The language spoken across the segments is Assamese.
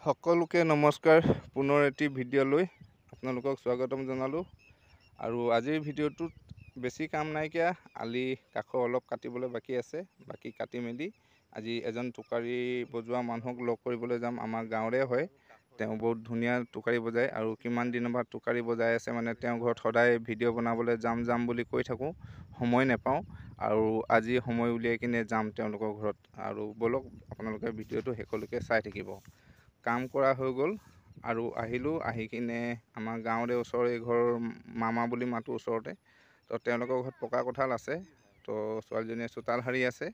সকলোকে নমস্কাৰ, পুনৰ এটি ভিডিঅ'লৈ আপোনালোকক স্বাগতম জনালোঁ। আৰু আজিৰ ভিডিঅ'টোত বেছি কাম নাইকিয়া, আলি কাষৰ অলপ কাটিবলৈ বাকী আছে, বাকী কাটি মেলি আজি এজন টোকাৰী বজোৱা মানুহক লগ কৰিবলৈ যাম। আমাৰ গাঁৱৰে হয়, তেওঁ বহুত ধুনীয়া টোকাৰী বজায় আৰু কিমান দিনৰ পৰা টোকাৰী বজাই আছে, মানে তেওঁৰ ঘৰত সদায় ভিডিঅ' বনাবলৈ যাম যাম বুলি কৈ থাকোঁ, সময় নাপাওঁ। আৰু আজি সময় উলিয়াই কিনে যাম তেওঁলোকৰ ঘৰত। আৰু ব'লক, আপোনালোকে ভিডিঅ'টো শেষলৈকে চাই থাকিব। কাম কৰা হৈ গ'ল আৰু আহিলোঁ। আহি কিনে আমাৰ গাঁৱৰে ওচৰৰে ঘৰৰ মামা বুলি মাতোঁ ওচৰতে, তো তেওঁলোকৰ ঘৰত পকা কঁঠাল আছে, তো ছোৱালীজনীয়ে চোতাল সাৰি আছে।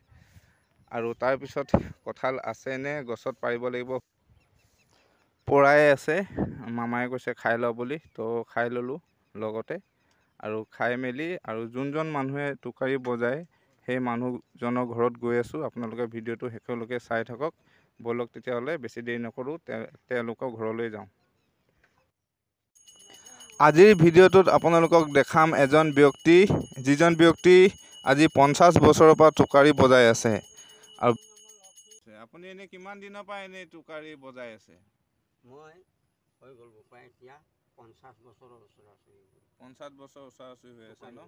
আৰু তাৰপিছত কঁঠাল আছেনে গছত পাৰিব লাগিব, পৰাই আছে। মামাই কৈছে খাই ল বুলি, তো খাই ল'লোঁ লগতে। আৰু খাই মেলি আৰু যোনজন মানুহে টোকাৰী বজায় সেই মানুহজনৰ ঘৰত গৈ আছোঁ। আপোনালোকে ভিডিঅ'টো শেষলৈকে চাই থাকক। ব'লক তেতিয়াহ'লে বেছি দেৰি নকৰোঁ, তেওঁলোকৰ ঘৰলৈ যাওঁ। আজিৰ ভিডিঅ'টোত আপোনালোকক দেখাম এজন ব্যক্তি, যিজন ব্যক্তি আজি 50 বছৰৰ পৰা টোকাৰী বজাই আছে। আৰু আপুনি এনেই কিমান দিনৰ পৰা এনেই টোকাৰী বজাই আছে? মই হৈ গ'ল বোপাই এতিয়া 50 বছৰৰ ওচৰা-ওচৰি। 50 বছৰ ওচৰা-ওচৰি হৈ আছে ন?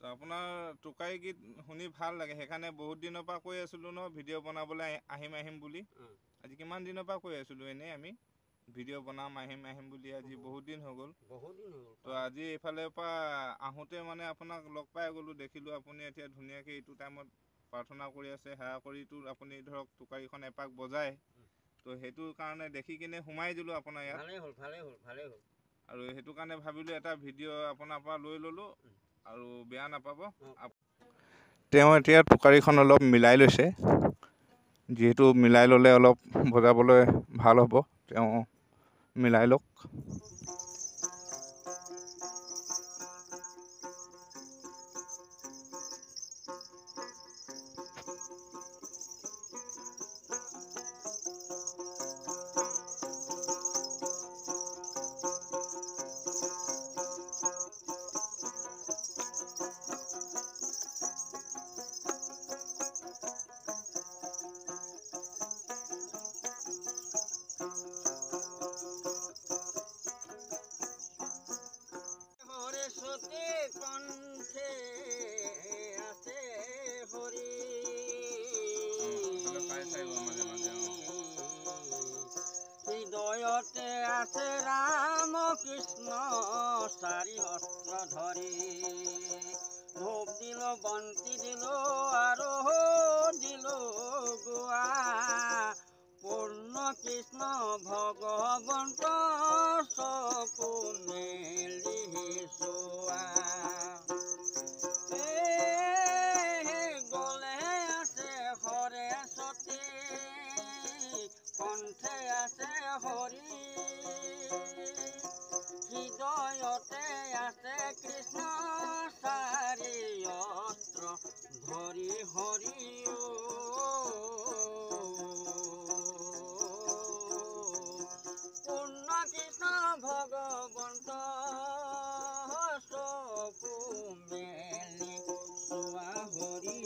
তো আপোনাৰ টোকাৰী গীত শুনি ভাল লাগে, সেইকাৰণে বহুত দিনৰ পৰা কৈ আছিলোঁ ন ভিডিঅ' বনাবলৈ আহিম আহিম বুলি। আজি কিমান দিনৰ পৰা কৈ আছিলোঁ এনেই আমি ভিডিঅ' বনাম আহিম আহিম বুলি, আজি বহুত দিন হৈ গ'ল। তো আজি এইফালৰ পৰা আহোঁতে মানে আপোনাক লগ পাই গ'লোঁ, দেখিলোঁ আপুনি এতিয়া ধুনীয়াকৈ এইটো টাইমত প্ৰাৰ্থনা কৰি আছে, সেৱা কৰিতো আপুনি ধৰক টোকাৰীখন এপাক বজায়, তো সেইটো কাৰণে দেখি কিনে সোমাই দিলোঁ আপোনাৰ ইয়াত। ভালেই হ'ল। আৰু সেইটো কাৰণে ভাবিলোঁ এটা ভিডিঅ' আপোনাৰ পৰা লৈ ল'লোঁ, আৰু বেয়া নাপাব। তেওঁ এতিয়া টোকাৰীখন অলপ মিলাই লৈছে, যিহেতু মিলাই ল'লে অলপ বজাবলৈ ভাল হ'ব, তেওঁ মিলাই লওক। হৃদয়তে আছে ৰাম কৃষ্ণ চাৰি অস্ত্ৰ ধৰি, ধূপ দিলো বন্তি দিলো আৰু দিলো গোৱা, পূৰ্ণ কৃষ্ণ ভগৱন্ত চকু মেলি চোৱা। গলে আছে সৰস্বতী, কণ্ঠে আছে হৰি, হৃদয়তে আছে কৃষ্ণ চাৰি অস্ত্ৰ ধৰি হৰি। পূৰ্ণ কৃষ্ণ ভগৱন্ত চকু মেলি চোৱা হৰি,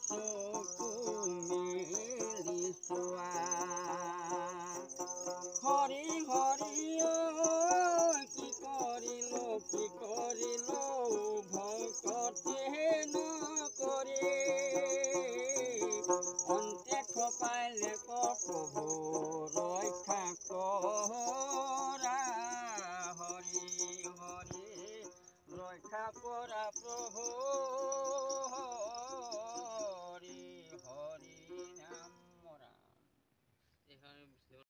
চকু মেলি চোৱা হৰি হৰি। কি কৰিলো কি কৰিলো ভকতে নকৰি, অন্তে থপাইলে প্ৰভু ৰক্ষা কৰা হৰি হৰি, ৰক্ষা কৰা প্ৰভু।